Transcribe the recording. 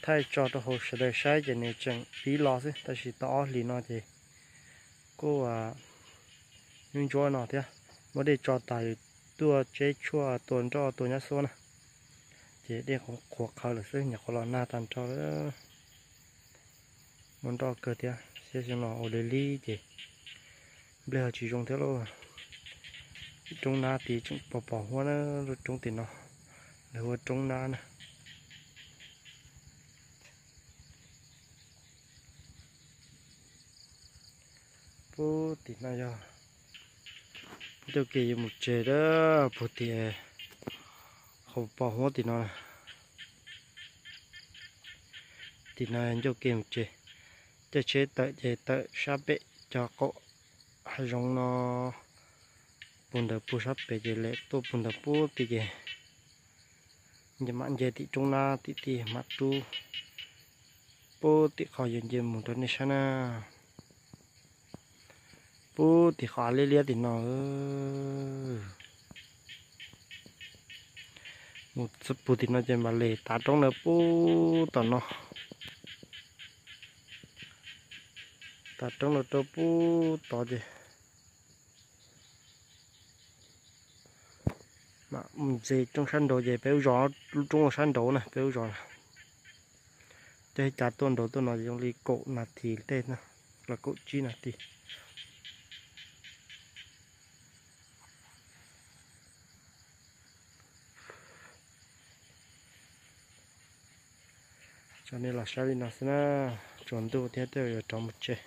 Thaij tso rau hauv sawv daws saib ces nws tseem pib los xwb, tab sis tau ob hlis no ces kuj ntsuab ntsuab no thiab. Muab dej tso tas, yus tuaj tseb tshuaj tua nroj tua nyab xuab na, ces dej qhuav qhuav qhawv lawm xwb, nyuam qhuav los nag tag nrho lawm. Muaj nroj kawg thiab, xyov xyoo no ua li li ces nplej ho tsis zoo thiab lauj. Roob nab tid tseem pos pos huab na, lub roob tim no lawv hu ua roob nab na. Puag tim no yog puag tim kev yuav mus tsev, puag tim qhov pos huab tim no. Tim no ncauj kev mus tsev, caij tsheb tawm ces tawm sab pem cov qaum hav zoov no, puag ntawd puag sab pem ces lawm tuaj puag ntawd puag tim ces nce mam nce tim roob nab tim tim mam rub puag tim qhov yuav nce mus rau nej saib na. Puag tim qhov av liab liab tim no, mus puag tim no ces mam li tav roob na puag tom no, tav roob no rau puag tod ces mam mus ntxiv roob sab nraud ces peb lub zos, lub roob sab nraud na peb lub zos na. Coj ib cav tuaj nraud tuaj no ces zoo li kaum nas this tej, los kaum tsib nas this. Tso nej los saib li no xwb na, tsaus ntuj thiab tej zaum yuav rov mus tsev.